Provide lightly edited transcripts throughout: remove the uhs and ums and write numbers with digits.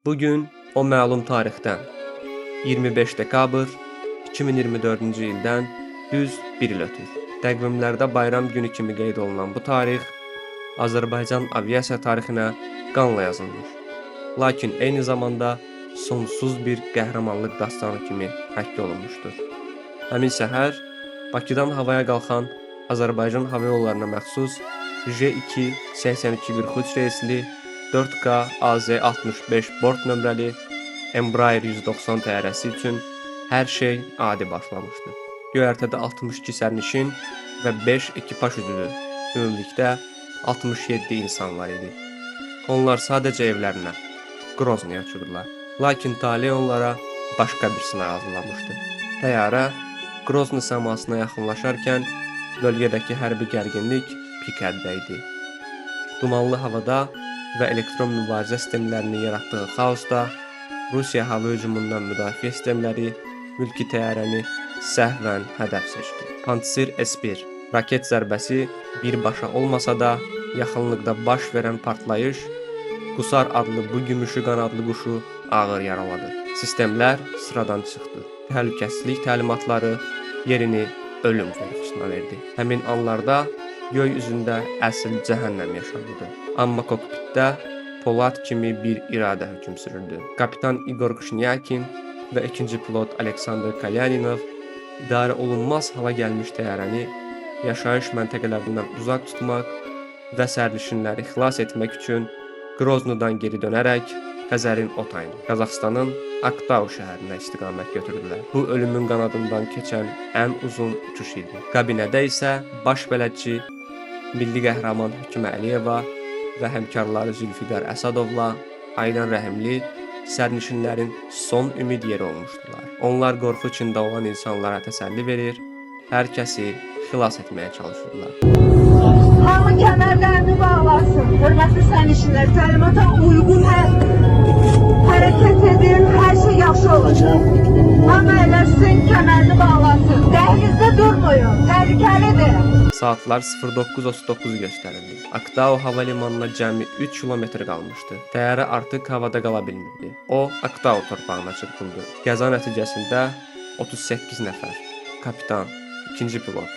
Bu gün o məlum tarixdən 25 dekabr 2024-cü ildən düz bir il ötür. Təqvimlərdə bayram günü kimi qeyd olunan bu tarix Azərbaycan aviasiya tarixinə qanla yazılmış. Lakin eyni zamanda sonsuz bir qəhrəmanlıq dastanı kimi həkk olunmuşdur. Həmin səhər Bakıdan havaya qalxan Azərbaycan Hava Yollarına məxsus J2 8243 reysli 4K AZ65 bort nömrəli Embraer 190 təyyarəsi üçün hər şey adi başlamışdı. Göyərtədə 62 sərnişin və 5 ekipaj üzvü, ümumilikdə 67 insan var idi. Onlar sadəcə evlərinə, Qrozniya uçurdular. Lakin tale onlara başqa bir sınaq hazırlamışdı. Təyyarə Qrozny səmasına yaxınlaşarkən bölgədəki hərbi gərginlik pik həddə idi. Dumanlı havada və elektron mübarizə sistemlərinin yaratdığı xaosda Rusiya hava hücumundan müdafiə sistemləri mülki təyyarəni səhvən hədəf seçdi. Pantsir S-1 raket zərbəsi birbaşa olmasa da, yaxınlıqda baş verən partlayış Qusar adlı bu gümüşü qanadlı quşu ağır yaraladı. Sistemlər sıradan çıxdı. Təhlükəsizlik təlimatları yerini ölüm qorxusuna verdi. Həmin anlarda göy üzündə əsl cəhənnəm yaşanırdı. Amma kokpitdə polad kimi bir iradə hökm sürürdü. Kapitan İqor Kşnyakin və ikinci pilot Aleksandr Kalyaninov idarə olunmaz hala gəlmiş təyyarəni yaşayış məntəqələrindən uzaq tutmaq və sərnişinləri xilas etmək üçün Qroznodan geri dönərək Xəzərin o tayına, Qazaxıstanın Aktau şəhərinə istiqamət götürdülər. Bu ölümün qanadından keçən ən uzun uçuş idi. Kabinədə isə baş bələdçi milli qəhrəman Hökümə Əliyeva və həmkarları Zülfüqar Əsədovla Aydan Rəhimli sərnişinlərin son ümid yeri olmuşdular. Onlar qorxu içində olan insanlara təsəlli verir, hər kəsi xilas etməyə çalışırdılar. Hamı kəmərlərini bağlasın. Hörmətli sərnişinlər, təlimata uyğun hərəkət edin, hər şey yaxşı olacaq. Hamı əyləşsin, kəmərini bağlasın. Dəhlizdə durmayın, təhlükəlidir. Saatlar 09:39 göstərirdi. Aktau hava limanına cəmi 3 kilometr qalmışdı. Təyyarə artıq havada qala bilmirdi. O, Aktau torpağına çırpıldı. Qəza nəticəsində 38 nəfər, kapitan, ikinci pilot,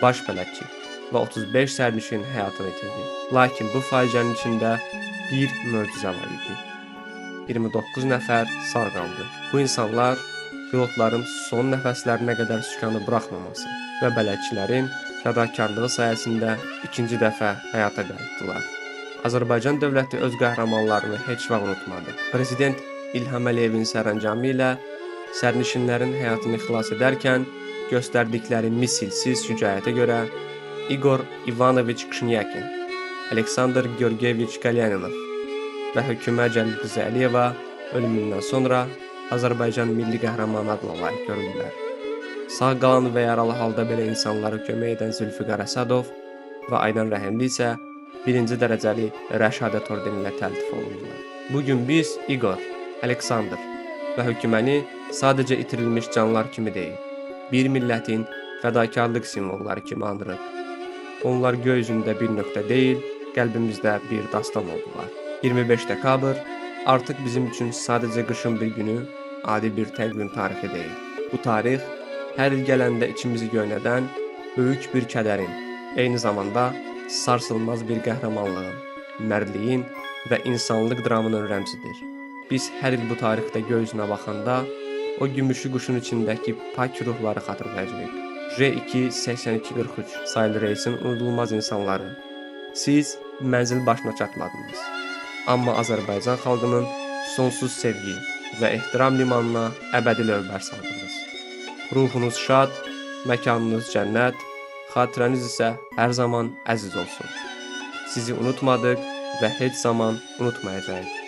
baş bələdçi və 35 sərnişin həyatını itirdi. Lakin bu faciənin içində bir möcüzə var idi. 29 nəfər sağ qaldı. Bu insanlar pilotların son nəfəslərinə qədər sükanı buraxmaması və bələdçilərin fədakarlığı sayəsində ikinci dəfə həyata qayıtdılar. Azərbaycan dövləti öz qəhrəmanlarını heç vaxt unutmadı. Prezident İlham Əliyevin sərəncamı ilə sərnişinlərin həyatını xilas edərkən göstərdikləri misilsiz şücaətə görə İqor İvanoviç Kşnyakin, Aleksandr Georgiyeviç Kalyaninov və Hökümə Cəlil qızı Əliyeva ölümündən sonra Azərbaycan milli qəhrəmanı adına layiq görüldülər. Sağ qalan və yaralı halda belə insanlara kömək edən Zülfüqar Əsədov və Aydan Rəhimli isə birinci dərəcəli Rəşadət ordeni ilə təltif olundular. Bu gün biz İqor, Aleksandr və Höküməni sadəcə itirilmiş canlar kimi deyil, bir millətin fədakarlıq simvolları kimi anırıq. Onlar göy üzündə bir nöqtə deyil, qəlbimizdə bir dastan oldular. 25 dekabr artıq bizim üçün sadəcə qışın bir günü, adi bir təqvim tarixi deyil. Bu tarix hər il gələndə içimizi göynədən böyük bir kədərin, eyni zamanda sarsılmaz bir qəhrəmanlığın, mərdliyin və insanlıq dramının rəmzidir. Biz hər il bu tarixdə göy üzünə baxanda o gümüşü quşun içindəki pak ruhları xatırlayacağıq. J2 8243 sayılı reysin unudulmaz insanları. Siz mənzil başına çatmadınız. Amma Azərbaycan xalqının sonsuz sevgi və ehtiram limanına əbədi lövbər saldınız. Ruhunuz şad, məkanınız cənnət, xatirəniz isə hər zaman əziz olsun. Sizi unutmadıq və heç zaman unutmayacağıq.